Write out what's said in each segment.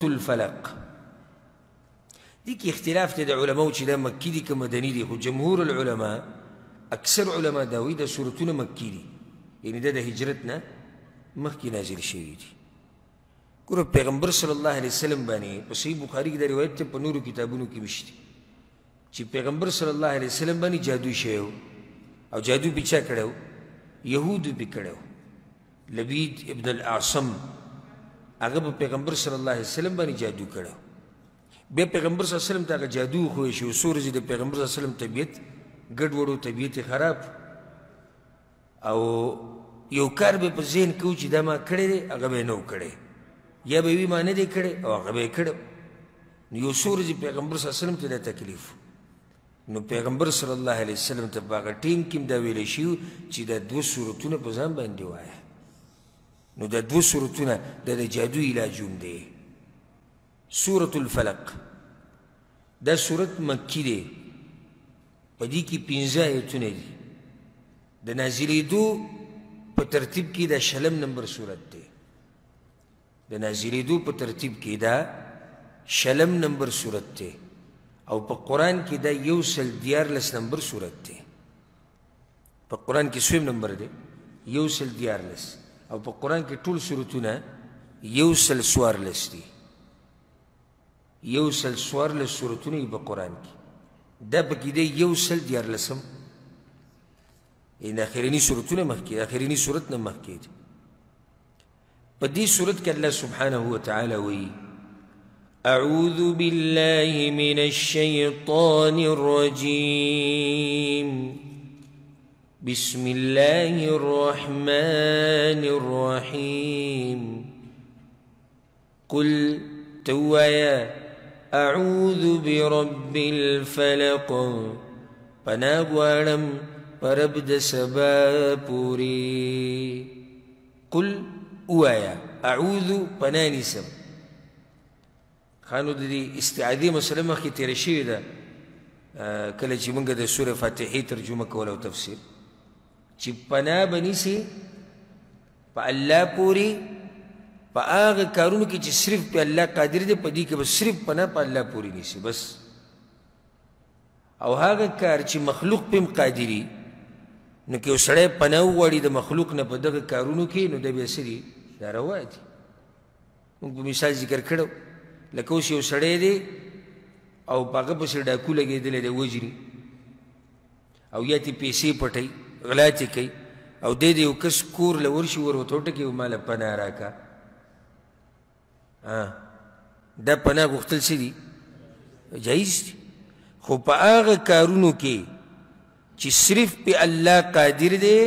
الفلق. دې کې اختلاف دی د علماو چې دا مکي دي که مدني دي، خو جمهور العلماء اکثر علما دا وایي دا سورتونه مکي دي، یعنې دا د هجرت نه مخکې نازل شوي دي. ګوره پیغمبر صلی الله علیه وسلم باندې په صحیح بخاري کې دا روایت دی، په نورو کتابونو کې مشته چې پیغمبر صلی الله علیه وسلم باندې جادو شوی او جادو پې چا کړی و؟ یهودو پې کړی و. لبید ابن الاعصم هغه په پیغمبر صلی الله علیه وسلم باندې جادو کړی. بیا پیغمبر صلی الله علیه وسلم ته هغه جادو وښویل شو. څو ورځې د پیغمبر صلی الله علیه وسلم طبیعت ګډوډ و، طبیعت یې خراب، او یو کار به په ذهن کې و چې دا ما کړی دی، هغه به یې نه و کړی، یا به وي ما نه دی کړی او هغه به یې کړی. نو یو څو ورځې پیغمبر صلی الله علیه وسلم ته دا تکلیف. نو پیغمبر صلی الله علیه وسلم ته په هغه ټیم کې هم دا ویلی شوي چې دا دوه سورتونه په ځان باندې وایه. نو دا دوه سورتونه دا د جادو علاج هم دی. سورة الفلق دا سورت مکی دی، په دې کې پنځه آیتونه دي. د نازلېدو په ترتیب کې دا شلم نمبر سورت دی. د نازلېدو په ترتیب کې دا شلم نمبر سورت دی، او په قرآن کې دا 113 نمبر سورت دی. په قرآن کې څویم نمبر دی؟ 113. او په قرآن کې ټول سورتونه 114 دي. 114 سورتونه یې په قرآن کې. دا پکې دی 113، یعنې اخرني سورتونه مخکې، اخرني سورت نه مخکې دی. په دې سورت کې الله سبحانه وتعالی وایي: أعوذ بالله من الشيطان الرجيم، بسم الله الرحمن الرحيم، قل توايا أعوذ برب الفلق، پناه غواړم په رب د سبا پورې. قل ووایه، أعوذ پناه نیسم. خانو د دې استعاذې مسله مخکې تېره شوې ده، کله چې موږ د سورې فاتحې ترجمه کوله او تفسیر، چې پناه به نیسي په الله پورې په هغه کارونو کې چې صرف په الله قادر دی، په دې کې به صرف پناه په الله پورې نیسي بس. او هغه کار چې مخلوق پې هم قادري، نو که یو سړی پناه وغواړي د مخلوق نه په دغه کارونو کې، نو دا بیا څه دي؟ دا روا دي. موږ په مثال ذکر کړو، لکه اوس یو سړی دی او په هغه پسې ډاکو لګېدلی دی، وژني، او یا ترې پیسې پټوي، غلا ترې کوي، او دی د یو کس کور له ورشي، ور ورته وټکوي، ما له پناه راکړه. دا پناه غوښتل څه دي؟ جایز دي. خو په هغه کارونو کې چې صرف په الله قادر دی،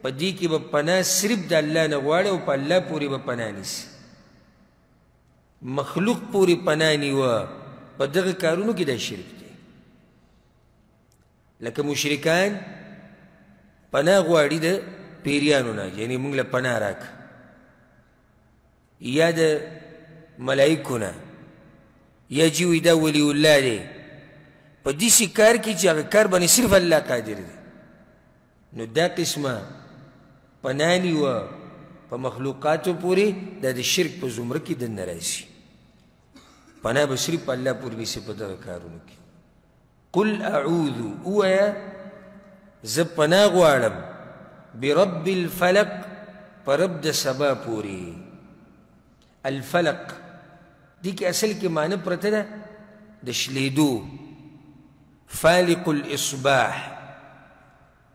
په دې کې به پناه صرف د الله نه غواړي او په الله پورې به پناه نیسي. مخلوق پورې پناه نیوه په دغه کارونو کې دا شرک دی. لکه مشرکان پناه غواړي د پیریانو نه، یعنې موږ له پناه راکړه، یا د ملایکو نه، یا چې وایي دا ولی الله دی. په داسې کار کې چې هغه کار باندې صرف الله قادر دی، نو دا قسمه پناه نیوه په مخلوقاتو پورې دا د شرک په زمره کې دننه راځي. پناه به صرف په الله پورې نیسي په دغه کارونو کې. قل اعوذ، ووایه زه پناه غواړم برب الفلق، په رب د سبا پورې. الفلق دې کې اصل کې معنی پرته ده د شلېدو. فالق الاصباح،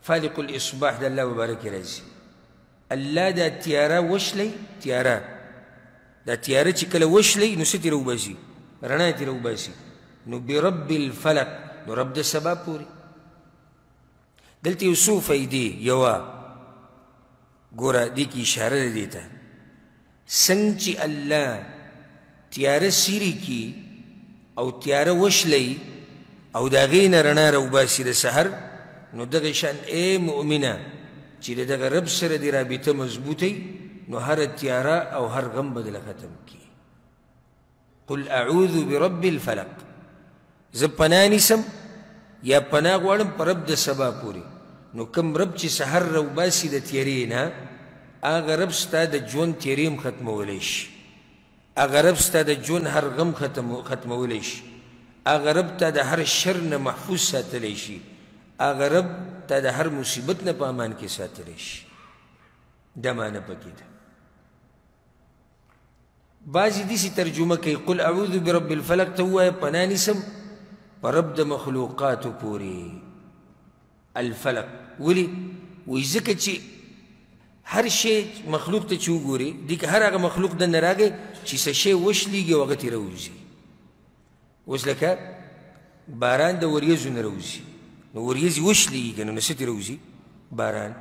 فالق الاصباح د الله مبارک راځي. الله دا تیاره وشلی، تیاره دا تیاره چې کله وشلی نو څه ترې وباسي؟ رڼا ترې وباسي. نو برب الفلق، نو رب د سبا پورې. دلته یو څو فایدې. یوه ګوره دې کې اشاره ده دې ته، څنګه چې الله تیاره سیرې کړي او تیاره وشلی او د هغې نه رڼا راوباسي د سحر، نو دغه شان ای مؤمنه چې د دغه رب سره دې رابطه مضبوطه، نو هره تیاره او هر غم به دله ختم کړي. قل اعوذ برب الفلق، زه پناه نیسم یا پناه غواړم په رب د سبا پورې. نو کوم رب چې سحر راوباسي د تیارې نه، هغه رب ستا د ژوند تیارې هم ختمولی شي. هغه رب ستا د ژوند هر غم ختمولی شي، هغه رب تا د هر شر نه محفوظ ساتلی شي، هغه رب تا د هر مصیبت نه په امان کې ساتلی شي. دا معنی پکې ده. بعضې داسې ترجمه کوي قل اعوذ برب الفلق ته ووایه پناه نیسم په رب د مخلوقاتو پورې. الفلق ولې؟ وایي ځکه چې هر شی مخلوق ته چې وګورې دې کې هر هغه مخلوق دننه راغی چې څه شی وشلېږي او هغه ترې راوځي. اوس لکه باران د وریځو نه راوځي، نو وریځې وشلېږي که نه، نو څه ترې راوځي؟ باران.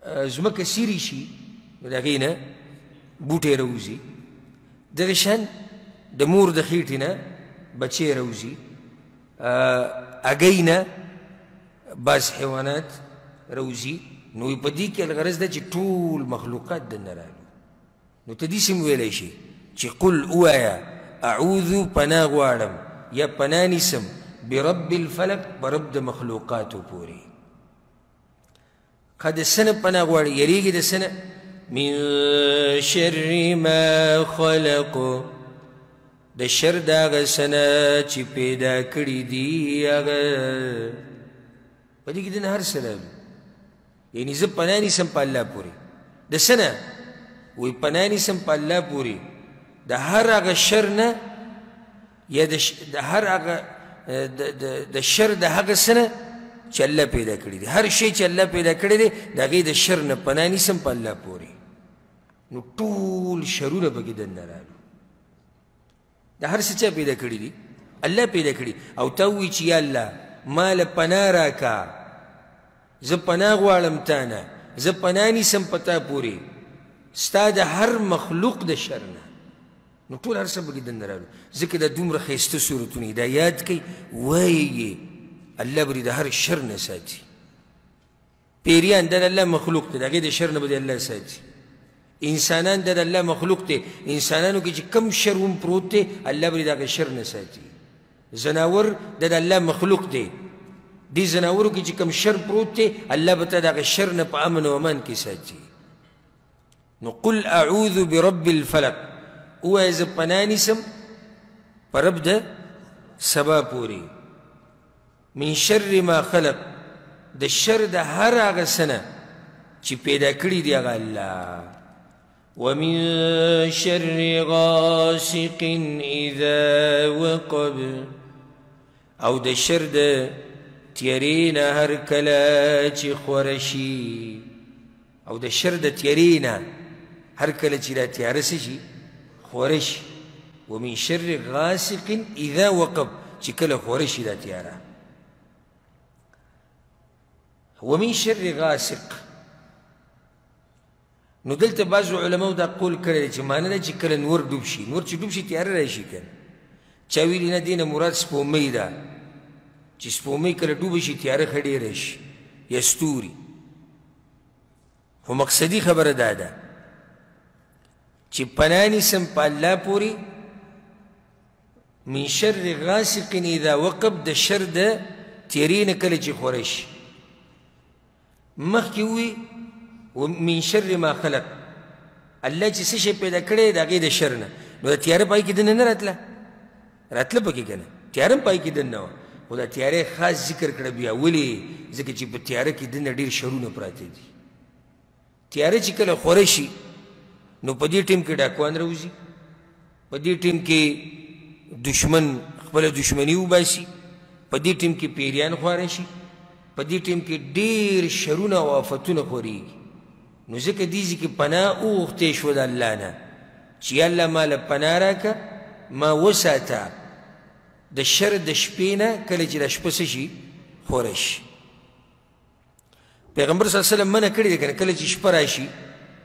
ځمکه سیرې شي نو د هغې نه بوټی راوځي. دغه شان د مور د خېټې نه بچی راوځي، هګۍ نه بعض حیوانات راوځي. نو په دې کې الغرض ده چې ټول مخلوقات دننه رالو. نو ته داسې هم ویلی شي چې قل ووایه اعوذ پناه غواړم یا پناه نیسم برب الفلق په رب د مخلوقاتو پورې. ښه د څه نه پناه غواړي؟ یریږي د څه نه؟ من شر ما خلق، د شر د هغه څه نه چې پیدا کړي دي هغه. په دې کې دننه هر څه راغلي. یعنی زه پناه نیسم په الله پورې د څه نه؟ وایي پناه نیسم په الله پورې د هر هغه شر نه، یا د هر هغه د شر د هغه څه نه چې الله پیدا کړي دي. هر شی چې الله پیدا کړی دی د هغې د شر نه پناه نیسم په الله پورې. نو ټول شرونه پکې دننه رالو. د هر څه چا پیدا کړي دي؟ الله پیدا کړي. او تا ووایي چې یا الله ما له پناه راکړه، زه پناه غواړم تا نه، زه پناه نیسم په تا پورې ستا د هر مخلوق د شر نه. نو ټول هر څه پکې دننه رالو. ځکه دا دومره ښایسته صورتونه دا یاد کړئ، وایي الله به دې د هر شر نه ساتي. پیریان دا د الله مخلوق دی، د هغې د شر نه به دې الله ساتي. انسانان دا د الله مخلوق دی، انسانانو کې چې کم شر هم پروت دی الله به دې د هغې شر نه ساتي. ځناور دا د الله مخلوق دی، دې ځناورو کې چې کم شر پروت دی الله به تا د هغه شر نه په امن او امان کې ساتي. نو قل اعوذ برب الفلق، ووایه زه پناه نیسم په رب د سبا پورې، من شر ما خلق، د شر د هر هغه څه نه چې پیدا کړي دي هغه الله. ومن شر غاسق اذا وقب، او د شر د تیارې نه هر کله چې خوره شي، او د شر د تیارې نه هر کله چې دا تیاره څه شي؟ خوره شي. ومن شر غاسق اذا وقب، چې کله خوره شي دا تیاره. ومن شر غاسق، نو دلته بعضو علماو دا قول کړی دی چې معنی ده چې کله نور ډوب شي، نور چې ډوب شي تیاره راشي که نه. چا ویلي نه دې نه مراد سپوږمۍ ده، چې سپوږمۍ کله ډوبه شي تیاره ښه ډېره شي یا ستوري. خو مقصدي خبره دا ده چې پناه نیسم په الله پورې من شر غاسق اذا وقب، د شر د تیرې نه کله چې خوره شي. مخکې ووي من شر ما خلق، الله چې څه شی پیدا کړی د هغې د شر نه. نو د تیاره په هغې کې دننه نه راتله، راتله پکې که نه، تیاره هم په هغې کې دننه وه، خو دا تیاره خاص ذکر کړه بیا. ولې؟ ځکه چې په تیاره کې دننه ډېر شرونه پراته دي. تیاره چې کله خوره شي نو په دې ټیم کې ډاکوان راوځي، په دې ټیم کې دشمن خپله دشمني وباسي، په دې ټیم کې پیریان خواره شي، په دې ټیم کې ډېر شرونه او آفتونه خورېږي. نو ځکه دې ځای کې پناه وغوښتې شوه د الله نه چې یا الله ما له پناه راکړه، ما وساته د شر د شپې نه کله چې دا شپه څه شي؟ خوره شي. پیغمبر صلی الله علیه وسلم منع کړې ده که نه، کله چې شپه راشي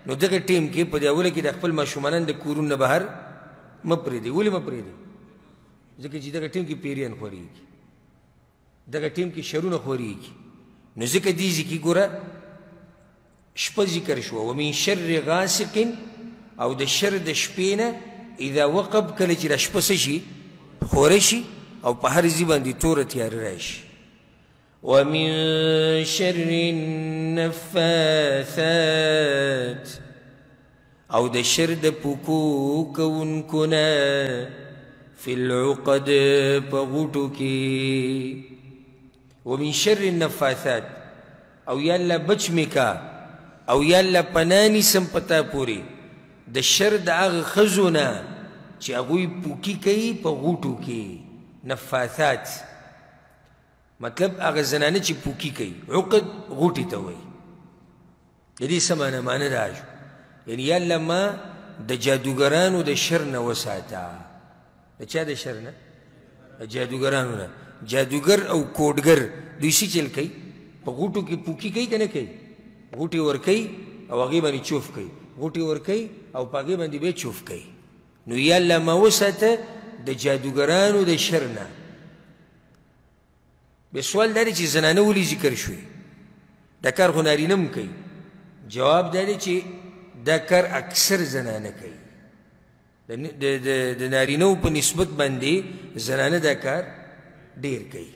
نو دغه ټیم کې په دې اوله کې د خپل ماشومانان د کورونو نه بهر مه پرېږدئ. ولې مه پرېږدئ؟ ځکه چې دغه ټیم کې پیریان خورېږي، دغه ټیم کې شرونه خورېږي. نو ځکه دې ځای کې ګوره شپه ذکر شوه، ومن شر غاسق، او د شر د شپې نه اذا وقب، کله چې دا شپه څه شي؟ خوره شي او په هر ځای باندې توره تیاره راشي. ومن شر النفاثات، او د شر د پوکو کوونکو نه فی العقد په غوټو کې. ومن شر النفاثات، او یا الله بچ مې کا او یا الله پناه نیسم په تا پورې د شر د هغه ښځو نه چې هغوی پوکي کوي په غوټو کې. نفاثات مطلب هغه زنانه چې پوکي کوي، عقد غوټې ته وایي. د دې څه معنی؟ معنی دا شو یعنی یا الله ما د جادوګرانو د شر نه وساته. د چا د شر نه؟ د جادوګرانو نه. جادوګر او کوډګر دوی څه چل کوي؟ په غوټو کې پوکي کوي که نه کوي؟ غوټې ورکوي او هغې باندې چوف کوي، غوټې ورکوي او په هغې باندې بیا چوف کوي. نو یا الله ما وساته د جادوګرانو د شر نه. بیا سوال دا دی چې زنانه ولې ذکر شوې؟ دا کار خو نارینه هم کوي. جواب دا دی چې دا کار اکثر زنانه کوي، د نارینهو په نسبت باندې زنانه دا کار ډېر کوي.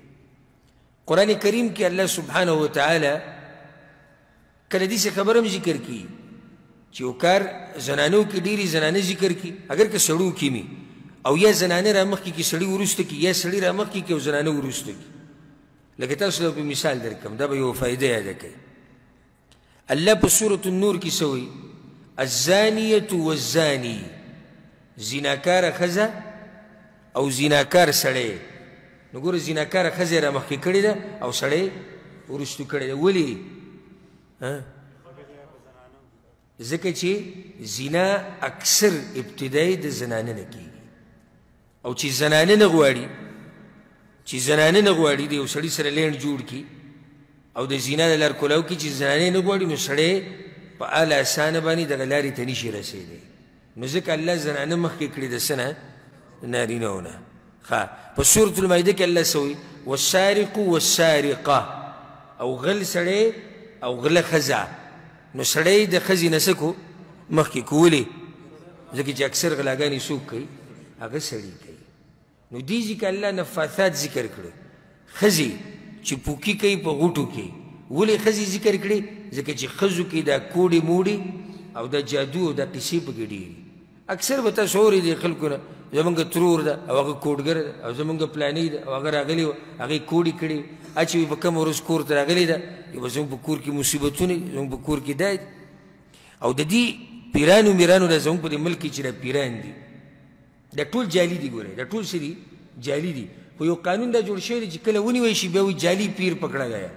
قرآن کریم کې الله سبحانه وتعالی کله داسې خبره هم ذکر کړي چې یو کار زنانو کې ډېرې زنانه ذکر کړي، اګر که سړو کې مي، او یا زنانه رامخکې کړي سړي وروسته کړي، یا سړي رامخکې کړي او زنانه وروسته کړي. لکه تاسو له په مثال درکړم، دا به یوه فایده یاده کړئ. الله په سورة النور کې څه وایي؟ الزانیة والزانی، زیناکاره ښځه او زیناکار سړی. نو ګوره زیناکاره ښځه یې رامخکې کړې ده او سړی وروستو کړی ده. ولې؟ ځکه چې زنا اکثر ابتدایي د زنانه نه کېږي، او چې زنانه نه غواړي، چې زنانه نه غواړي د یو سړي سره لینډ جوړ کړي او د زنا د لار کولاو کړي، چې زنانه نه غواړي نو سړی په اله اسانه باندې دغه لارې ته نشي رسېدی. نو ځکه الله زنانه مخکې کړې د څه نه؟ نارینهو نه. ښه، په سورة المائده کې الله څه وایي؟ والسارق والسارقه، او غل سړی او غله ښځه. نو سړی د ښځې نه څه کو؟ مخکې کو. ولې؟ ځکه چې اکثر غلاګانې څوک کوي؟ هغه سړي کوي. نو دې ځکه الله نفاثات ذکر کړې، ښځې چې پوکي کوي په غوټو کې. ولې ښځې ذکر کړې؟ ځکه چې ښځو کې دا کوډې موډې او دا جادو او دا قصې پکې ډېرې. اکثر به تاسو اورئ د خلکو نه، زمونږ ترور ده او هغه کوډګر ده او زمونږ پلانی ده او هغه راغلی وه، هغې کوډې کړې، چې په کومه ورځ کور ته راغلی ده، به زمونږ په کور کې مصیبتونه دي، زمونږ په کور کې دا دي. او د دې پیرانو میرانو دا زمونږ په دې ملک کې چې دا پیران دي، دا ټول جعلي دي. ګورئ دا ټول څه دي؟ جعلي دي. خو یو قانون دا جوړ شوی دی چې کله ونیول شي بیا وایي جعلي پیر پکړه ګیا.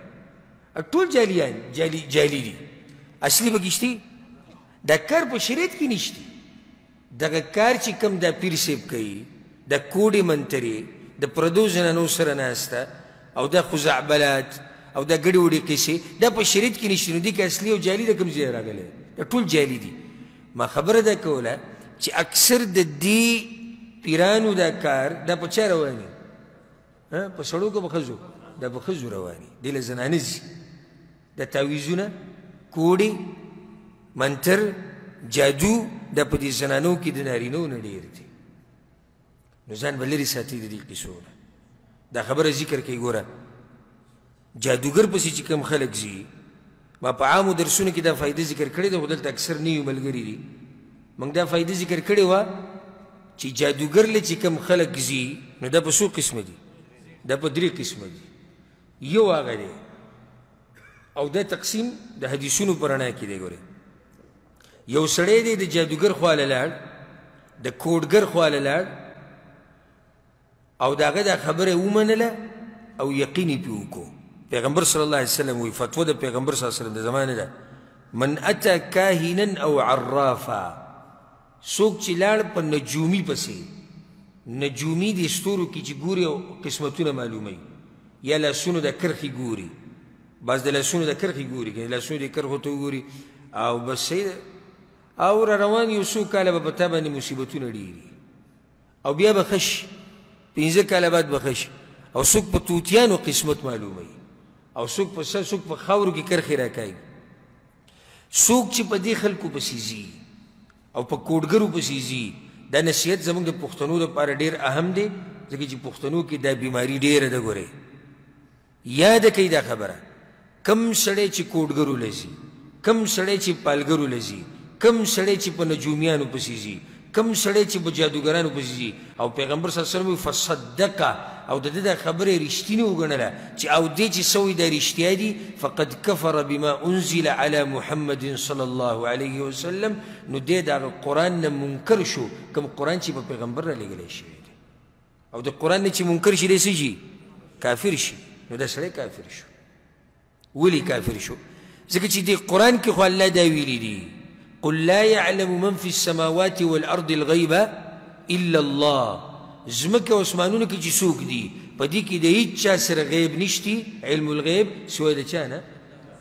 ټول جعلیان جعلي دي، اصلي پکې شته. دا کار په شریعت کې نشته. دغه کار چې کوم دا پیر صاحب کوي، د کوډې منترې، د پردو زنانو سره ناسته او دا خزعبلات او دا ګډې وډې قصې، دا په شریعت کې نشته. نو دې کې اصلي او جعلي د کوم ځای راغلی؟ دا ټول جعلي دي. ما خبره دا کوله چې اکثر د دې پیرانو دا کار دا په چا روان دي؟ په سړو که په ښځو؟ دا په ښځو روان دي. دې له زنانه ځي، دا تعویذونه، کوډې، منتر، جادو، دا په دې زنانو کې د نارینو نه ډېر دي. نو ځان به لرې ساتي د دې قصو نه. دا خبره ذکر کوي. ګوره جادوګر پسې چې کوم خلک ځي، ما په عامو درسونو کې دا فایده ذکر کړې ده، خو دلته اکثر نوي ملګري دي. موږ دا فایده ذکر کړې وه چې جادوګر له چې کوم خلک ځي، نو دا په څو قسمه دي؟ دا په درې قسمه دي. یو هغه دی، او دا تقسیم د حدیثونو په رڼا کې دی. ګورئ یو سړی دی د جادوګر خواله لاړ، د کوډګر خواله لاړ، او د هغه دا خبره یې ومنله او یقین یې پرې وکړو. پیغمبر صلی الله علیه وسلم وایي، فتوا د پیغمبر صلی الله علیه وسلم د زمانې ده، من اتى کاهنا او عرافا، څوک چې لاړ په نجومي پسې، نجومي د ستورو کې چې ګوري او قسمتونه معلوموي، یا لاسونو د کرښې ګوري، بعض د لاسونو د کرښې ګوري، که لاسونو د کرښو ته وګوري او بس صحیح ده، او را روان یو څو کاله به په تا باندې مصیبتونه ډېري، او بیا به ښه شي، 5 کاله بعد به ښه شي. او څوک په توتیانو قسمت معلوموي، او څوک په څه، څوک په خاورو کې کرښې راکاږي. څوک چې په دې خلکو پسې ځي او په کوډګرو پسې ځي، دا نصیحت زموږ د پښتنو لپاره ډېر اهم دی، ځکه چې پښتنو کې دا بیماري ډېره ده. ګورئ یاده کړئ دا خبره، کم سړی چې کوډګرو له ځي، کم سړی چې پالګرو له ځي، کم سړی چې په نجومیانو پسې ځي، کم سړی چې په جادوګرانو پسې ځي، او پیغمبر صلی الله علیه وسلم فصدقه، او د ده دا خبره یې رښتینې وګڼله چې او دی چې څه وایي دا رښتیا دي، فقد کفر بما انزل علی محمد صلی الله علیه وسلم، نو دی د هغه قرآن نه منکر شو کوم قرآن چې په پیغمبر رالیږلی شوی دی، او د قرآن نه چې منکر شي دی څه شي؟ کافر شي. نو دا سړی کافر شو. ولې کافر شو؟ ځکه چې دې قرآن کې خو الله دا ویلي دي قل لا يعلم من في السماوات والأرض الغيب إلا الله. ځمکه او اسمانونو کې چې څوک دي په دې کې د هیچا سره غیب نشتي، علم الغیب سوی د چا نه؟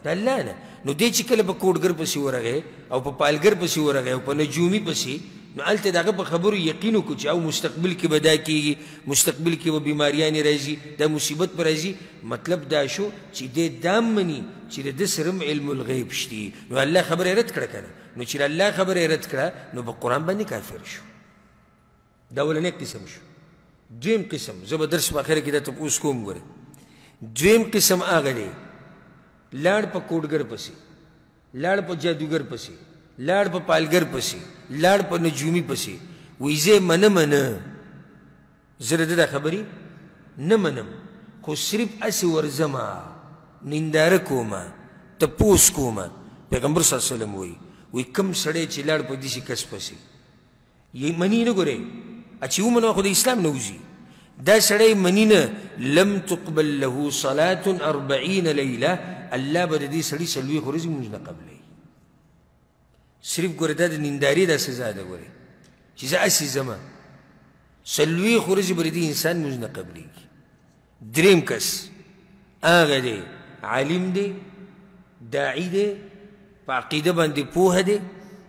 د الله نه. نو دی چې کله په کوډګر پسې ورغی او په پالګر پسې ورغی او په نجومي پسې، نو هلته د هغه په خبرو یقین وکړو چې او مستقبل کې به دا کېږي، مستقبل کې به بیماریانې راځي، دا مصیبت به راځي. مطلب دا شو چې دی دا مني چې د ده سره هم علم الغیب شتي. نو الله خبره یې رد کړه که نه؟ نو چې الله خبره یې رد کړه نو په قرآن باندې کافر شو. دا اولنی قسم شو. دویم قسم، زه به درس په اخره کې دا تپوس کوم ګورې. دویم قسم هغه دی لاړ په کوډګر پسې، لاړ په جادوګر پسې، لاړ په پالګر پسې، لاړ په نجومي پسې، وایي زه منم نه، زه د ده دا خبرې نه منم، خو صرف هسې ورځمه ننداره کومه تپوس کومه. پیغمبر صلی الله علیه وسلم وایي، وایي کوم سړی چې لاړ په داسې کس پسې یې مني نه، ګورې چې ومنه خو د اسلام نه وځي، دا سړی مني نه، لم تقبل له صلاة 40 لیله، الله به د دې سړي 40 ورځې لمونځ نه قبلوي. صرف ګوره دا د نندارې دا سزا ده، ګورې چې زه هسې ځمه 40 ورځې به د دې انسان لمونځ نه قبلېږي. دریم کس هغه دی عالم دی، داعي دی، په عقیده باندې پوهه دی،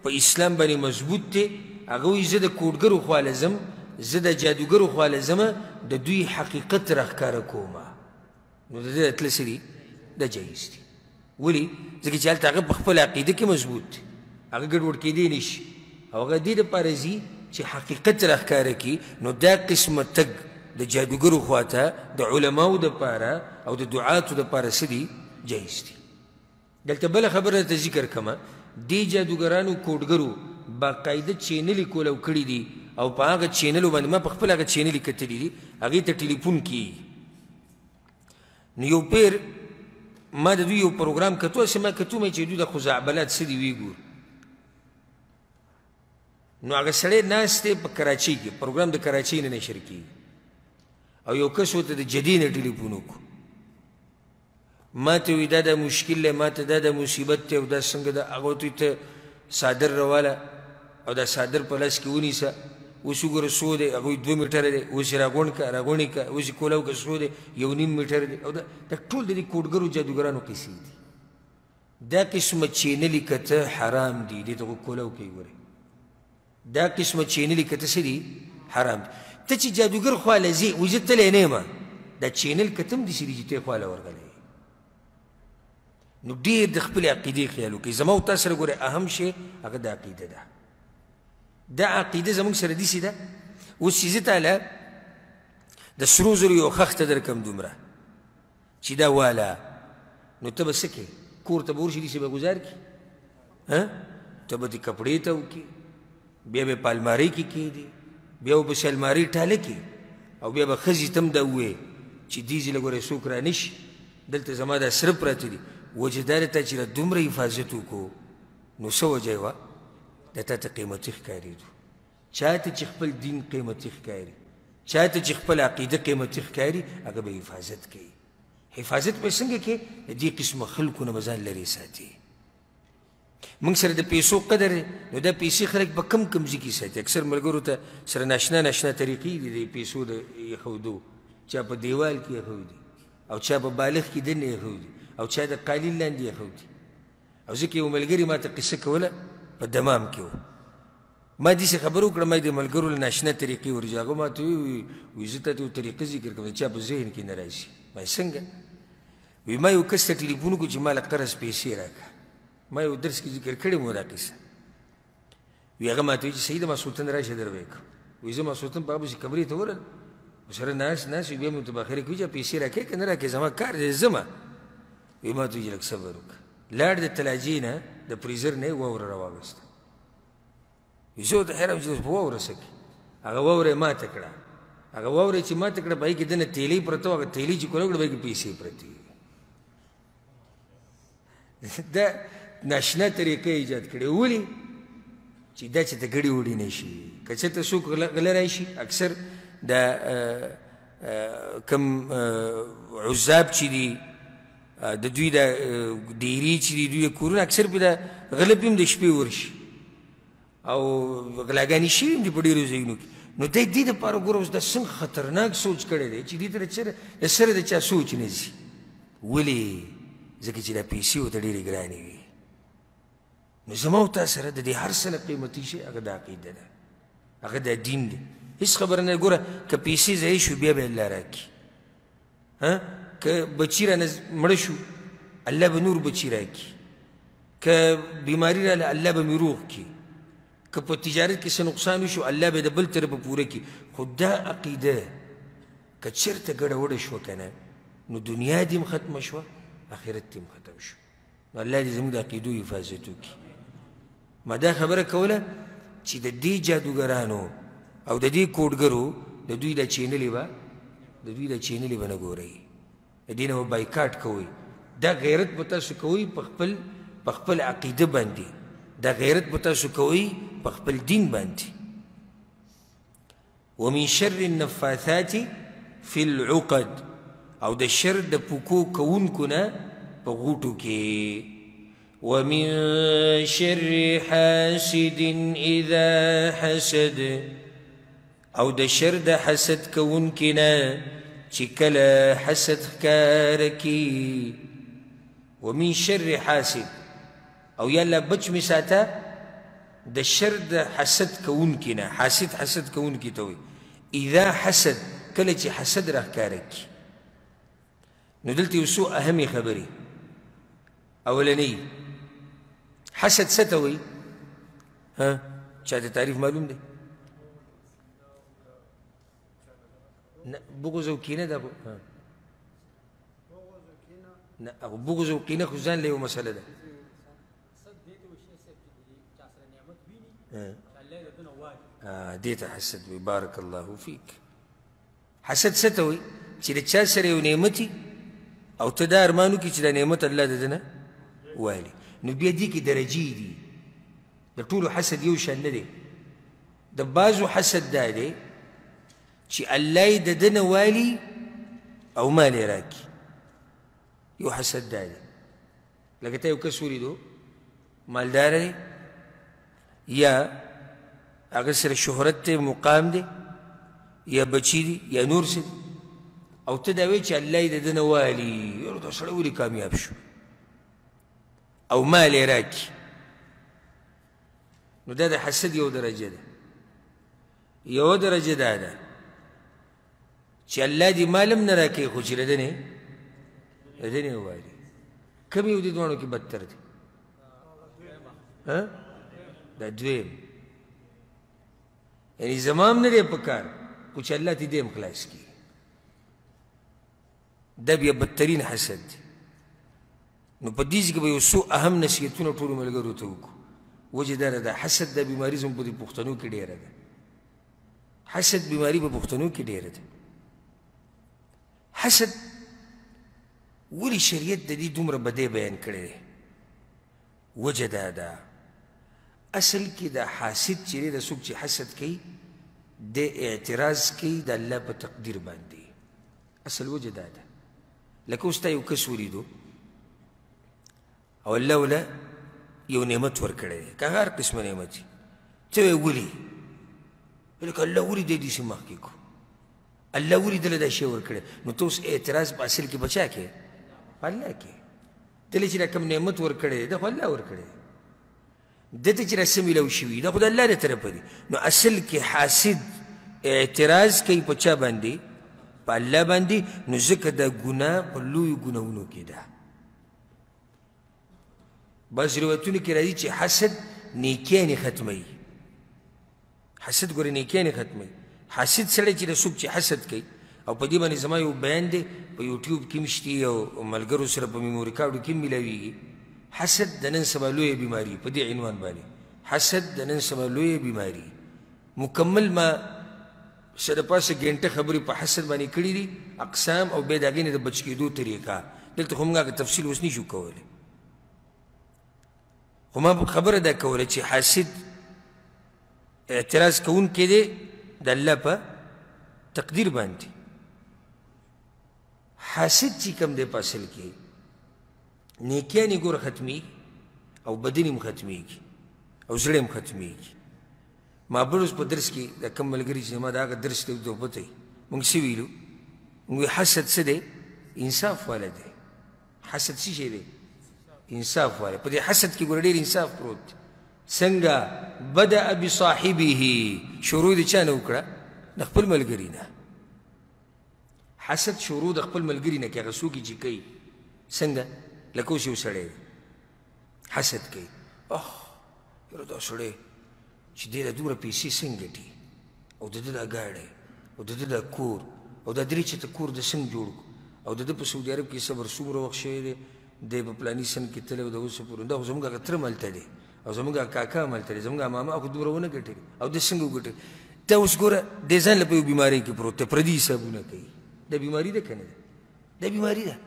په اسلام باندې مضبوط دی، هغه وایي زه د کوډګرو خواله ځم، زه د جادوګرو خواله ځم، د دوی حقیقت راښکاره کومه. نو د ده تله څه دي؟ دا جایز دي. ولې؟ ځکه چې هلته هغه په خپله عقیده کې مضبوط دی، هغه ګډوډ کېدی نه شي، او هغه دې دپاره ځي چې حقیقت راښکاره کړي. نو دا قسمه تګ د جادوګرو خواته د علماو دپاره او د دعاتو دپاره څه دي؟ جایز دي. دلته بله خبره درته ذکر کړمه، دې جادوګرانو کوډګرو باقاعده چینلې کولاو کړي دي، او په هغه چینلو باندې ما په خپله هغه چینلې کتلي دي، هغې ته ټلیفون کېږي. نو یو پیر ما د دوی یو پروګرام کتو، هسې ما کتو مې چې دوی د خزعبلات څه دي ویې ګورو. نو هغه سړی ناست دی په کراچۍ کې، پروګرام د کراچۍ نه نشر کېږي، او یو کس ورته د جدې نه ټلیفون وکړو، ما ته وایي دا دا مشکل دی، ما ته دا دا مصیبت دی، او دا څنګه ده. هغه ورته وایي ته څادر راواله او دا څادر په لاس کې ونیسه، اوس وګوره څو دی، هغه وایي 2 میټره دی، اوس یې راغونډ کړه، راغونډ یې کړه، اوس یې کولاو کړه څو دی، 1.5 میټر دی. او دا ټول د دې کوډګرو جادوګرانو قصې دي. دا قسمه چینلې کته حرام دي، دې ته خو کولاو کوي ګورې، دا قسمه چینلې کته څه دي؟ حرام دي. ته چې جادوګر خواله ځې، وایي زه تللی نه یم، دا چینل کته هم داسې دي چې ته یې خواله ورغلی. نو ډېر د خپلې عقیدې خیال وکړئ. زما او تا سره ګورې اهم شی هغه د عقیده ده. دا عقیده زموږ سره داسې ده اوس چې زه تاله د سرو زرو یو خښته درکړم دومره چې دا واله، نو ته به څه کوې؟ کور ته به ورشې داسې به ګوزار کړي، ته به دې کپړې ته وکړې، بیا به په المارۍ کې کښېږدې، بیا به پسې المارۍ ټاله کړې، او بیا به ښځې ته هم دا ووایې چې دې ځای له ګورې څوک را نه شي، دلته زما دا سره پراته دي. وجه دا ده تا چې دومره حفاظت وکړو، نو څه وجه یې وه؟ دا تا ته قیمتي ښکارېدو. چا ته چې خپل دین قیمتي ښکاري، چا ته چې خپل عقیده قیمتي ښکاري، هغه به حفاظت کوي. حفاظت به څنګه کوي؟ د دې قسمه خلکو نه به ځان لرې ساتي. موږ سره د پیسو قدر دی، نو دا پیسې خلک په کم کم ځای کې ساتي. اکثر ملګرو ته سره ناشنا ناشنا طریقې دي د پیسو د ایښودو، چا په دیوال کې ایښودي، او چا په بالښت کې دننه ایښودي، او چا د قالین لاندې ایښودي. او ځکه یو ملګري ما ته قصه کوله په دمام کې و، ما داسې خبره وکړه، ما یې د ملګرو له ناشنا طریقې ورځي، هغه ما ته وویل وایي زه تا ته یو طریقه ذکر کوم چا په ذهن کې نه راځي. ما یې څنګه؟ وایي ما یو کس ته ټلیفون وکړو چې ما له قرض پیسې راکړه، ما یو درس کې ذکر کړی مو دا قصه. وایي هغه ما ته وایي چې صحیح ده ماسخوتن راشه در به یې کړم. وایي زه ماسخوتن په هغه پسې کمرې ته ورغلم، ورسره ناست ناست، بیا مې ورته په اخره کې وویل چې پیسې راکړې که نه راکړې زما کار دی ځمه. وایي ما ته وایي چې لږ صبر وکړه. لاړ د تلاجې نه د فریزر نه یې واوره راواخیسته، وایي زه ورته حیران چې په واوره څه کوې؟ هغه واوره یې ماته کړه، هغه واوره چې ماته کړه په هغې کې دننه تیلۍ پرته وه، هغه تیلۍ چې کوله کړه په هغې کې پیسې پرتې وې. دا ناشنا طریقه ایجاد کړې، ولې؟ چې دا چې ته ګړې وړې نه شي. که چېرته څوک غله راشي، اکثر د کوم عذاب چې دي د دوی د ډېرې چې دي دوی کورونه اکثر پرې د غله پرې هم د شپې ورشي او غلاګانې شوي هم دي په ډېرو ځایونو کې. نو دی دې دپاره ګوره اوس دا څنګه خطرناک سوچ کړی دی چې دې ته د سره د چا سوچ نه ځي. ولې؟ ځکه چې دا پیسې ورته ډېرې ګرانې وي. نو زما او تا سره د دې هر څه نه قیمتي شی هغه د عقیده ده، هغه د دین دی. هېڅ خبره نه. ګوره که پیسې ضایع شو بیا به الله راکړي، که بچي رانه مړه شو الله به نور بچي راکړي، که بیماري راله الله به مې روغ کړي، که په تجارت کې څه نقصان وشو الله به د بل طرفه پوره کړي. خو دا عقیده که چېرته ګډه وډه شوه که نه، نو دنیا دې هم ختمه شوه، آخرت دې هم ختم شو. نو الله دې زموږ د عقیدو حفاظت وکړي. ما دا خبره کوله چې د دې جادوګرانو او د دې کوډګرو د دوی دا چینلې به د دوی دا چینلې به نه ګورئ، د دې نه به بایکاټ کوئ. دا غیرت به تاسو کوئ په خپل عقیده باندې، دا غیرت به تاسو کوئ په خپل دین باندې. ومن شر النفاثات فی العقد، او د شر د پوکو کوونکو نه په غوټو کې. ومن شر حاسد اذا حسد، او د شر د حسد کوونکي نه چې کله حسد ښکاره کړي. ومن شر حاسد، او یا الله بچ مې ساته د شر د حسد کوونکي نه. حاسد حسد کوونکي ته وایي. اذا حسد، کله چې حسد راښکاره کړي. نو دلته یو څو اهمې خبرې. اولنۍ، حسد څه ته وایي؟ ها چاته تعریف معلوم دی؟ نه، بغض او کینه ده. نه، هغه بغض او کینه خو ځان له یوه مسله ده. دې ته حسد وایي. بارک الله فیک. حسد څه ته وایي؟ چې د چا سره یو نعمت او ته دا ارمان وکړي چې دا نعمت الله د ده نه والي. نو بیا دې کې درجې دي. د ټولو حسد یو شان نه دی. د بعضو حسد دا دی چې الله یې د ده نه والي او مال یې راکړي. یو حسد دا دی. لکه تا یو کس ولیدو مالدار دی، یا هغه سره شهرت دی، مقام دی، یا بچي دی، یا نور څه دی، او ته دا وایې چې الله یې د ده نه والي، یاره دا سړی ولې کامیاب شو او مال یې راکړي. نو دا د حسد یو درجه ده. یوه درجه دا ده چې الله دې مال هم نه راکوي خو چې له ده نه والي. کوم یو دې دواړو کې بدتر دی؟ دا دویم. یعنې زما هم نه دی په کار خو چې الله دې دی هم خلاص کړي. دا بیا بدترین حسد دی. نو په دې ځای کې به یو څو اهم نصیحتونه ټولو ملګرو ته وکړو. وجه دا ده، حسد دا بیماري زموږ په دې پښتنو کې ډېره ده. حسد بیماري په پښتنو کې ډېره ده. حسد ولې شریعت د دې دومره بدی بیان کړی دی؟ وجه دا ده، اصل کې د حاسد چې دی، د څوک چې حسد کوي دی اعتراض کوي د الله په تقدیر باندې. اصل وجه دا ده. لکه اوس تا یو کس ولیدو او الله وله یو نعمت ورکړی دی، که هر قسمه نعمت وي، ته وایې ولې؟ لکه الله ولې دی داسې مخکې کړو، الله ولې دله دا شی ورکړی؟ نو ته اوس اعتراض په اصل کې په چا کې؟ په الله کې. دله چې دا کوم نعمت ورکړی دی دا خو الله ورکړی دی، ده ته چې دا څه میلاو شوي دا خو د الله له طرفه دی. نو اصل کې حاسد اعتراض کوي په چا باندې؟ په الله باندې. نو ځکه دا ګناه په لویو ګناهونو کې ده. بعض روایتونو کې راځي چې حسد نیکیانې ختموي. حسد ګورې نیکیانې ختموي. حاسد سړی چې د څوک چې حسد کوي، او په دې باندې زما یو بیان دی په یوټیوب کې هم شتي او ملګرو سره په میموري کارډو کې هم میلاویږي. حسد د نن سبا لویه بیماري په دې عنوان باندې. حسد د نن سبا لویه بیماري. مکمل ما څه د پاسه ګنټه خبرې په حسد باندې کړي دي، اقسام او بیا د هغې نه د بچ کېدو طریقه. دلته خو موږ هغه تفصیل اوس نه شو کولی، خو ما خبره دا کوله چې حاسد اعتراض کوونکی دی د الله په تقدیر باندې. حاسد چې کوم دی په اصل کې نیکیانې ګوره ختمېږي او بدن هم ختمېږي او زړه هم ختمېږي. ما بل ورځ په درس کې د کوم ملګري چې زما د هغه درس ته پته وي، موږ څه ویلو؟ موږ ویل حسد څه دی؟ انصاف والا دی. حسد څه شی دی؟ انصاف والا. په دې حسد کې ګوره ډېر انصاف پروت دی. څنګه؟ بدأ بصاحبه، شروع د چا نه وکړه؟ د خپل ملګري نه. حسد شروع د خپل ملګري نه کوي، هغه څوک چې کوي. څنګه؟ لکه اوس یو سړی دی حسد کوي، اخ یاره دا سړی چې دی دا دومره پیسې څنګه ګټي، او د ده دا ګاډی، او د ده دا کور، او دا درې چته کور د څنګه جوړ کړو، او د ده په سعودي عرب کې صبر څومره وخت شوی دی، دی په پلاني سن کې تللی او د اوسه پورې، دا خو زموږ هغه تره هم هلته دی، او زموږ هغه کاکا هم هلته دی، زموږ هغه ماما خو دومره ونه ګټلې، او ده څنګه وګټل؟ ته اوس ګوره دی ځان له په یو بیمارۍ کې پروت دی، پردي حسابونه کوي. دا بیماري ده که نه ده؟ دا بیماري ده.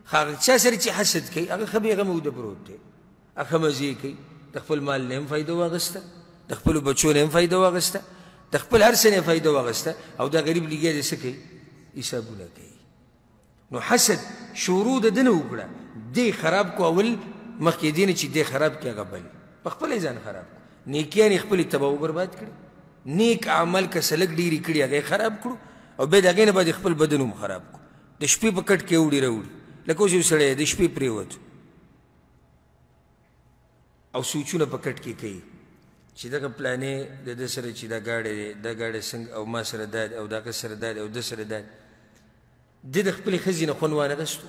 هغه چا سره چې حسد کوي هغه ښه بېغمه وده پروت دی، هغه ښه مزې کوي، د خپل مال نه هم فایده واخیسته، د خپلو بچو نه هم فایده واخیسته، د خپل هر څه نه فایده واخیسته، او دا غریب لګیا دی څه کوي؟ حسابونه کوي. نو حسد شروع د ده نه وکړه، دی خراب کو اول، مخکې دې نه چې دی خراب کړي هغه بل په خپله یې ځان خراب کړو. نیکیان یې خپلې تباه و برباد کړي، نیک اعمال که څه لږ ډېرې کړي هغه یې خراب کړو، او بیا د هغې نه بعد خپل بدن هم خراب کړو. د شپې په کټ کې وړي راوړي، لکه اوس یو سړی د شپې پرېوت او سوچونه په کټ کې کوي چې دغه پلانې د ده سره چې دا ګاډی دی، دا ګاډی څنګه، او ما سره دا دی، او د هغه سره دا دی، او ده سره دا دی. ده د خپلې ښځې نه خوند وانه غستو،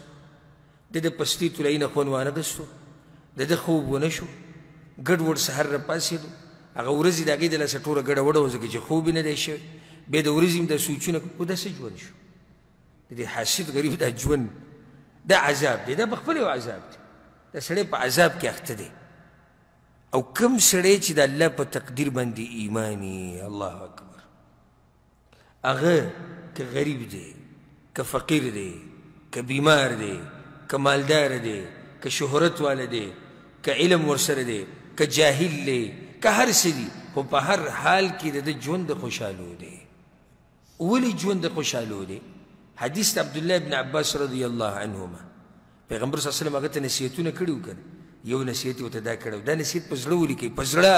ده د پستې طلایي نه خوند وانه غستو، د ده خوب ونه شو، ګډوډ سهار راپاڅېدو، هغه ورځې د هغې د لاسه ټوله ګډه وډه وه ځکه چې خوب یې نه دی شوی، بیا د ورځې هم دا سوچونه کوي. دا څه ژوند شو؟ د دې حاسد غریب دا ژوند دا عذاب دی، دا په خپل یو عذاب دی، دا سړی په عذاب کې اخته دی. او کوم سړی چې د الله په تقدیر باندې ایماني، الله اکبر، هغه که غریب دی، که فقیر دی، که بیمار دی، که مالدار دی، که شهرت والا دی، که علم ورسره دی، که جاهل دی، که هر څه دی، خو په هر حال کې د ده ژوند د خوشحالو دی. ولې ژوند د خوشحالو دی؟ حدیث د عبدالله بن عباس رضی الله عنهما، پیغمبر صلی الله علیه وسلم هغه ته نصیحتونه کړي وو که نه، یو نصیحت یې ورته دا کړی، دا نصیحت په زړه ولیکئ، په زړه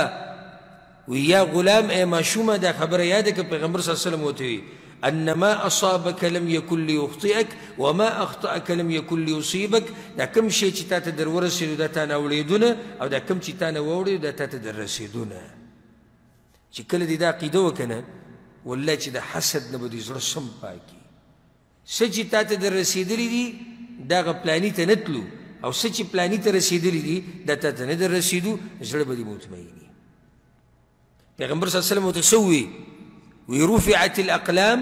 وی یا غلام ای ماشومه دا خبره یاده که پیغمبر صلی الله علیه وسلم ورته وی ان ما اصابک لم یکن لیخطئک وما اخطأک لم یکن لیصیبک. دا کوم شی چې تا ته در ورسېدو دا تا نه اوړېدونه، او دا کوم چې تا نه واوړېدو دا تا ته در رسېدونه. چې کله دې دا عقیده وکړه والله چې د حسد نه به دې زړه سم پاکي. څه چې تا ته در رسېدلي دي دا هغه پلاني ته نه تلو، او څه چې پلاني ته رسېدلي دي دا تا ته نه در رسېدو، زړه به دې مطمئن وي. پیغمبر صلی الله علیه وسلم ورته څه وویل؟ وی رفعت الاقلام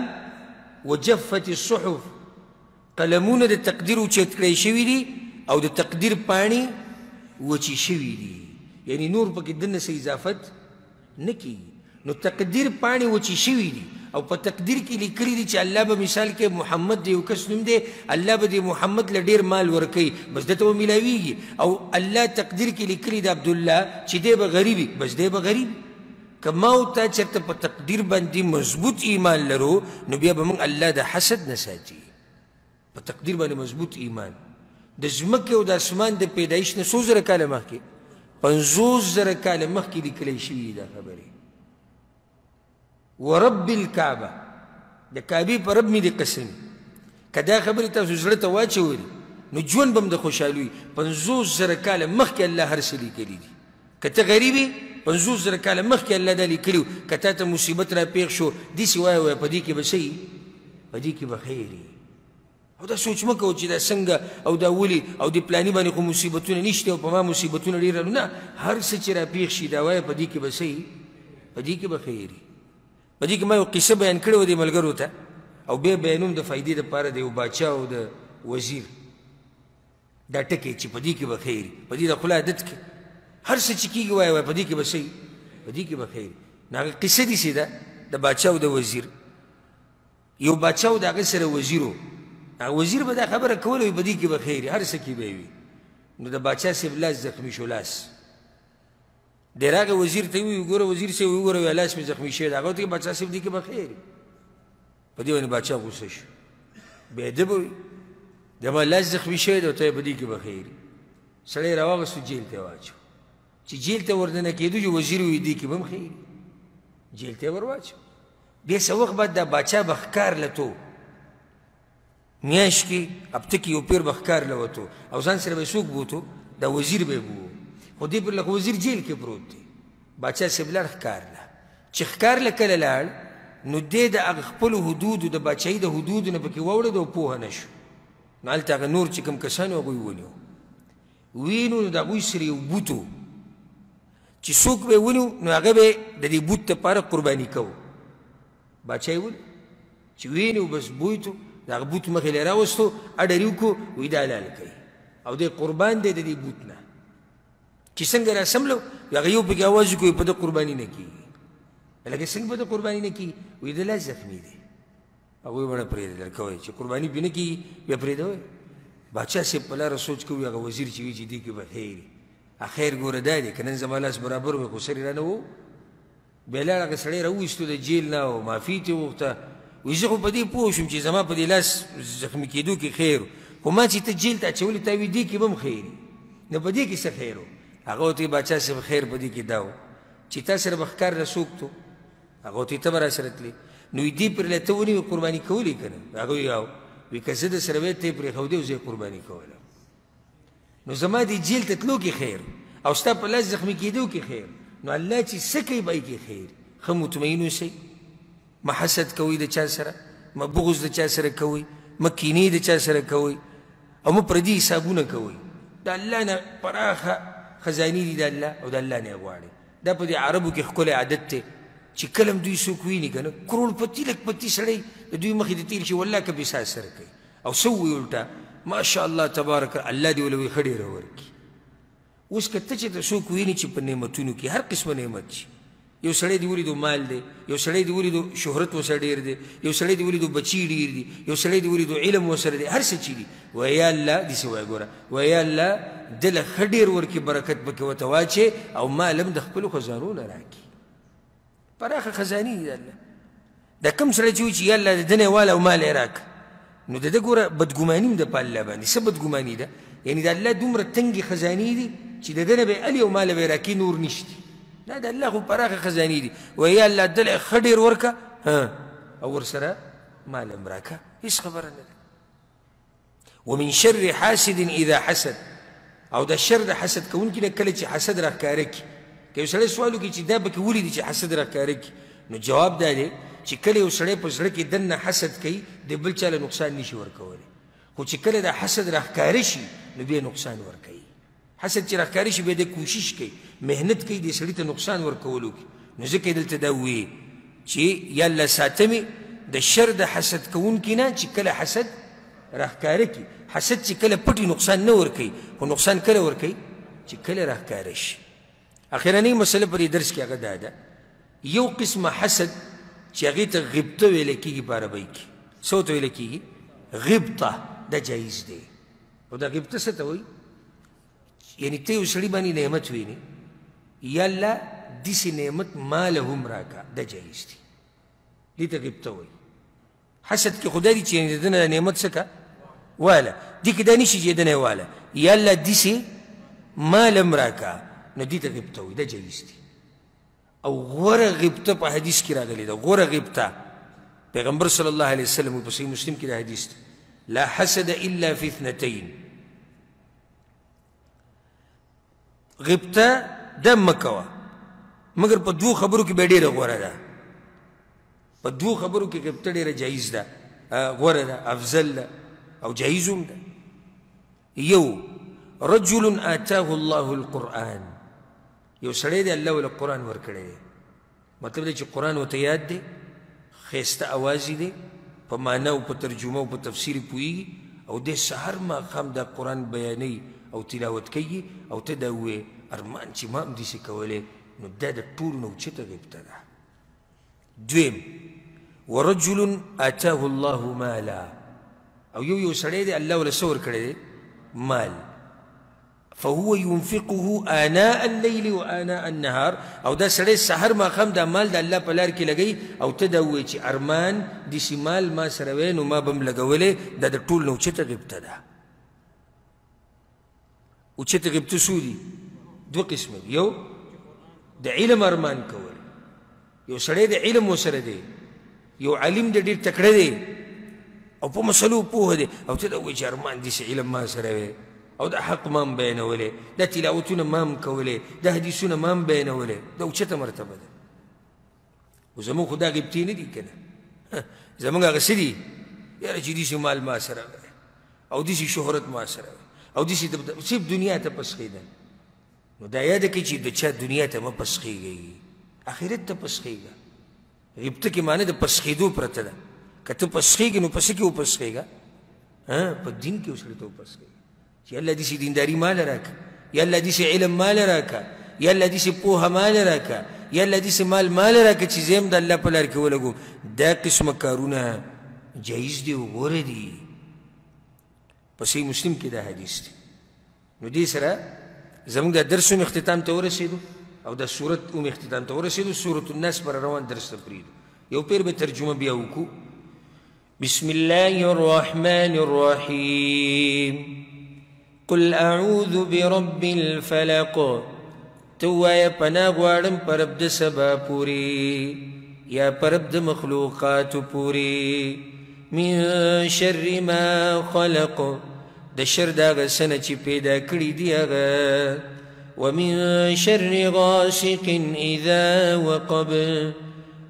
وجفت الصحف، قلمونه د تقدیر اوچت کړی شوي دي او د تقدیر پاڼې وچې شوي دي، یعنی نور پکې دننه څه اضافت نه کېږي. نو تقدیر پاڼې وچې شوي دي او په تقدیر کې لیکلي دي چې الله به مثال کې محمد د یو کس نوم دی، الله به د محمد له ډېر مال ورکوي، بس ده ته به میلاویږي. او الله تقدیر کې لیکلي د عبدالله چې دی به غریب وي، بس دی به غریب. که ما او تا چېرته په تقدیر باندې مضبوط ایمان لرو نو بیا به موږ الله د حسد نه ساتي. په تقدیر باندې مضبوط ایمان د ځمکې او د اسمان د پیدایش نه څو زره کاله مخکې، 50,000 کاله مخکې لیکلی شوي دا خبرې. ورب الکعبه، د کعبې په رب مې دې قسم، که دا خبرې تاسو زړه ته واچولې نو ژوند به هم د خوشحالي وي. 50,000 کاله مخکې الله هر څه لیکلي دي. که ته غریب یې 50,000 کاله مخکې الله دا لیکلي وو، که تا ته مصیبت را پېښ شو داسې وایه وایه په دې کې به څه وي؟ په دې کې به خیر وي. او دا سوچ مه کوه چې دا څنګه او دا ولې او دې پلاني باندې خو مصیبتونه نشته او په ما مصیبتونه ډېر. نه، هر څه چې را پېښ شي دا وایه په دې کې به څه وي؟ په دې کې به خیر وي. په دې کې ما یو قصه بیان کړې وه دې ملګرو ته، او بیا بیانوم د فایدې دپاره د یو باچا او د وزیر دا ټکی چې په دې کې به خیر وي. په دې د خوله عادت کړي، هر څه چې کېږي وایه وایه په دې کې به څه وي؟ په دې کې به خیر. نو هغه قصه داسې ده د باچا او د وزیر. یو باچا او د هغه سره وزیر و، هغه وزیر به دا خبره کوله وي په دې کې به خیر وي، هر څه کې به وي. نو د باچا صاحب لاس زخمي شو، لاس دی راغی وزیر ته وویل ګوره وزیر صاحب وګوره وایي لاس مې زخمي شوی دی. هغه ورته وویل باچا صاحب دې کې به خیر وي. په دې باندې باچا غوسه شو، بېادبه وي، د ما لاس زخمي شوی دی او ته یې په دې کې به خیر وي. سړی یې راواخیستو جیل ته یې واچو. چې جیل ته وردننه کېدو چې وزیر وویل دې کې به هم خیر وي، جیل ته یې ور واچو. بیا څه وخت بعد دا باچا به ښکار له تلو، میاشت کې هفته کې یو پیر به ښکار له وتو او ځان سره به یې څوک بوتو، دا وزیر به یې بوو. خو دې پر لکه وزیر جیل کې پروت دی. باچا صاحب لاړ ښکار له، چې ښکار له کله لاړ نو دی د هغه خپلو حدودو د باچایي د حدودو نه پکې واوړېد او پوهه نه شو. نو هلته هغه نور چې کوم کسان وو هغوی ونیو، وینو نو د هغوی سره یو بوت و چې څوک به یې ونیو نو هغه به یې د دې بوت لپاره قرباني کوو. باچا یې ونیو، چې وینو بس بوی ته د هغه بوت مخې له یې راوستو، اډر یې وکړو، وایي دا حلال کوي او دی قربان دی د دې بوت نه. چې څنګه راسملو هغه یو پکې اواز وکړو په ده قرباني نه کېږي. لکه څنګه په ده قرباني نه کېږي؟ وایي د لاس زخمي دی. هغوی وړه پرېږده درکوئ چې قرباني پرې نه کېږي بیا پرېږده. وایي باچا صاحب په لاره سوچ کوي، هغه وزیر چې وي چې دې کې به خیر وي، خیر ګوره دا دی که نن زما لاس برابر وي خو سر یې رانه و. بیا لاړ هغه سړی راوویستو د جیل نه او معافي ترې وغوښته، وایي زه خو په دې پوه شوم چې زما په دې لاس زخمي کېدو کې خیر و، خو ما چې ته جیل ته اچولی تا وي دې کې به هم خیر وي، نو په دې کې څه خیر و؟ هغه ورته وایي باچا صاحب خیر په دې کې دا و چې تا سره به ښکار له څوک تلو؟ هغه ورته وایي ته به راسره تلې. نو وایي دې پر له ته ونیوې قرباني کولې که نه؟ هغه وایي او. وایي که زه در سره وای ته یې پرېښودې او زه یې قرباني کولم. نو زما دې جیل ته تلو کې خیر او ستا په لاس زخمي کېدو کې خیر. نو الله چې څه کوي به کې خیر. ښه مطمئن اوسئ، مه حسد کوئ د چا سره، مه بغض د چا سره کوئ، مه کینې د چا سره کوئ او مه پردي حسابونه کوئ. د الله نه پراخه خزانې دي د الله او د الله نه یې غواړئ. دا په دې عربو کې ښکلی عادت دی چې کله هم دوی څوک ویني که نه کروړپتي لکپتي سړی د دوی مخې ته تېر شي والله که بې سره کوي او څه ووایي الټه ماشاءالله تبارک الله دې ولوي ښه ډېره ورکړي. اوس که ته چې ته څوک ویني چې په نعمتونو کې هر قسمه نعمت شي، یو سړی دې ولیدو مال دی، یو سړی دې ولیدو شهرت ورسره ډېر دی، یو سړی دې ولیدو بچي ډېر دي، یو سړی دې ولیدو علم ورسره دی، هر څه چې دي، وایي یا الله داسې وایه ګوره، وایي یا الله ده له ښه ډېر ورکړي برکت پکې ورته واچوي او مال هم د خپلو خزانو نه راکړي. پراخه خزانې دي د الله. دا کوم سړی چې وایي چې یا الله د ده نه یې واله او مال یې راکړه، نو د ده ګوره بدګماني هم ده په الله باندې. څه بدګماني ده؟ یعنې د الله دومره تنګې خزانې دي چې د ده نه به یې الي او مال به یې راکړي نور نشتي. دا د الله خو پراخه خزانې دي. وایي یا الله ده له ښه ډېر ورکړه او ورسره مال هم راکړه، هېڅ خبره نه ده. ومن شر حاسد اذا حسد، او د شر د حسد کوونکي نه کله چې حسد راښکاره کړي. که یو سړی سوال وکړي چې دا پکې ولې دي چې حسد راښکاره کړي، نو جواب دا دی چې کله یو سړی په زړه کې دننه حسد کوي د بل چا له نقصان نشي ورکولی، خو چې کله دا حسد راښکاره شي نو بیا نقصان ورکوي. حسد چې راښکاره شي بیا دی کوشش کوي، محنت کوي دې سړي ته نقصان ورکولو کې. نو ځکه یې دلته دا وویل چې یا الله ساته مې د شر د حسد کوونکي نه چې کله حسد راښکاره کړي. حسد چې کله پټي نقصان نه ورکوي، خو نقصان کله ورکوي چې کله راښکاره شي. اخرنۍ مسله په دې درس کې هغه دا ده، یو قسمه حسد چې هغې ته غبطه ویل کېږي په عربۍ کې. څه ورته ویل کېږي؟ غبطه. دا جایز دی. او دا غبطه څه ته وایي؟ یعنې ته یو سړي باندې نعمت وینې، یا الله داسې نعمت ما له هم راکړه، دا جایز دی. دې ته غبطه وایي. حسد کې خو دا دي چې د ده نه نعمت څه که واله، دې کې دا نشي چې د ده نه یې واله، یا الله داسې ما له هم راکړه، نو دې ته غبطه وایي، دا جایز دی. او غوره غبطه په حدیث کې راغلې ده. غوره غبطه پیغمبر صلی الله علیه وسلم په صحیح مسلم کې دا حدیث دی، لا حسد الا فی اثنتین. غبطه دا مه کوه مګر په دوو خبرو کې بیا ډېره غوره ده. په دوو خبرو کې غبطه ډېره جایز ده، غوره ده، افضل ده او جایز هم ده. یو رجل آتاه الله القرآن، یو سړی دی الله ورله قرآن ورکړی دی، مطلب دی چې قرآن ورته یاد دی، ښایسته اواز یې دی، په معنا او په ترجمه او په تفسیر پوهېږي، او دی سهار ماښام دا قرآن بیانوي او تلاوت کوي، او ته دا ووایې ارمان چې ما هم داسې کولی، نو دا د ټولو نه اوچته غبطه ده. دویم، ورجل آتاه الله مالا، او یو یو سړی دی الله ورله څه ورکړی دی؟ مال. فهو ينفقه آناء الليل وآناء النهار، او دا سړی سحر ماښام دا مال د الله په لار کې لګوي، او ته دا ووایې چې ارمان داسې مال ما سره وی نو ما به هم لګولی، دا د ټولو نه اوچته غبطه ده. اوچته غبطه څو دي؟ دوه قسمه دي. یو د علم ارمان کول، یو سړی د علم ورسره دی، یو عالم دی ډېر تکړه دی او په مسلو پوه دی، او ته دا ووایې چې ارمان داسې علم ما سره وی، او دا حق ما هم بیانولی، دا تلاوتونه ما هم کولی، دا حدیثونه ما هم بیانولی، دا اوچته مرتبه ده. خو زموږ خو دا غبطې نه دي که نه، زموږ هغه څه دي؟ یاره چې داسې مال ما سره وی، او داسې شهرت ما سره وی، او داسې صرف دنیا ته پسخېدل. نو دا یاده کړئ چې د چا دنیا ته مه پسخېږئ، آخرت ته پسخېږه. غبطه کې معنی د پسخېدو پرته ده. که ته پسخېږې نو په څه کې وپسخېږه؟ په دین کې وسړي ته وپسخېږه چې الله داسې دینداري ماله راکړه، یا الله داسې علم ماله راکړه، یا الله داسې پوهه ماله راکړه، یا الله داسې مال ماله راکړه چې زه هم د الله په لار کې ولګوم. دا قسمه کارونه جایز دي او غوره دي. په صحیح مسلم کې دا حدیث دی. نو دې سره زموږ دا درس هم اختتام ته ورسېدو، او دا سورت هم اختتام ته ورسېدو. سورة الناس پر روان درس ته پرېږدو، یو پیر به ترجمه بیا وکړو. بسم الله الرحمن الرحیم. قل اعوذ برب الفلق، ته ووایه پناه غواړم په رب د سبا پورې، یا په رب د مخلوقاتو پورې. من شر ما خلق، د شر د هغه څه نه چې پیدا کړي دي هغه. ومن شر غاسق اذا وقب،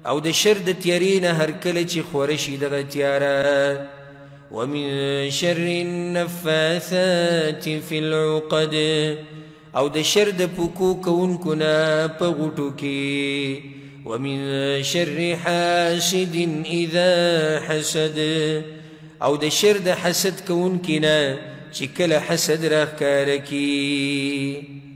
او د شر د تیارې نه هر کله چې خوره شي دغه تیاره. ومن شر النفاثات في العقد، او د شر د پوکو کوونکو نه په غوټو کې. ومن شر حاسد اذا حسد، او د شر د حسد کوونکي نه چې کله حسد راښکاره کړي.